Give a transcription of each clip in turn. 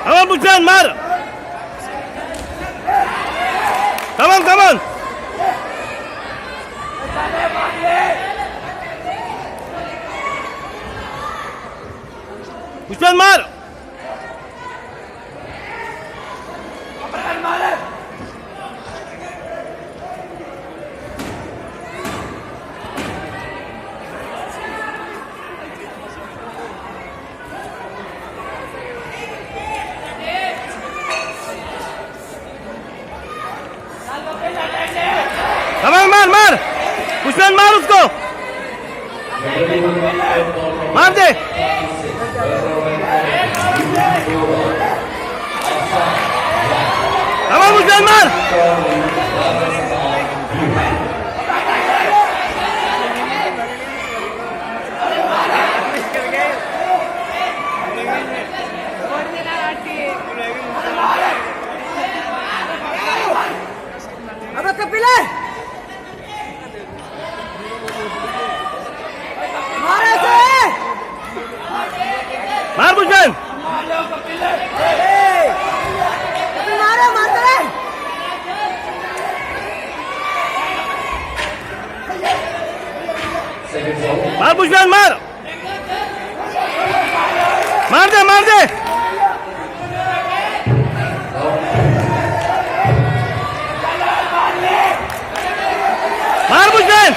Tamam Buzcan mar. Tamam tamam. Buzcan mar. तमाम मार मार पुष्पन मार उसको मार दे। तमाम पुष्पन मार। अबे कपिल मारे से मार पुष्पन। कपिल मारे मारते रहे। मार पुष्पन मार मार दे मार दे। मार पुष्पन।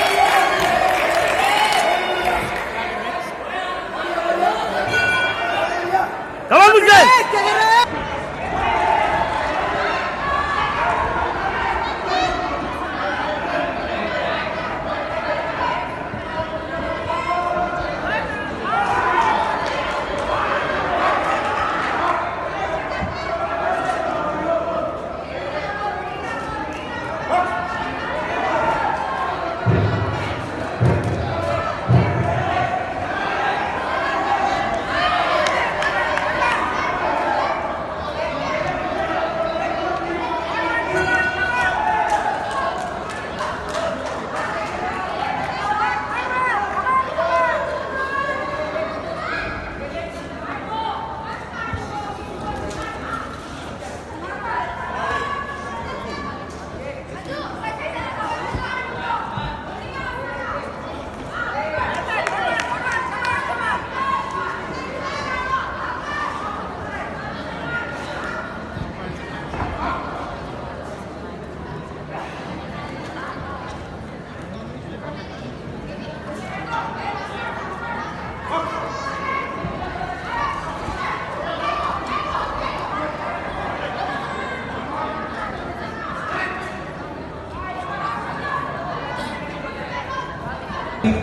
कमान पुष्पन। क्या कर रहे हैं?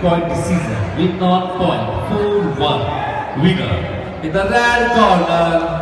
Point decision with 0.41. Winner in the red corner,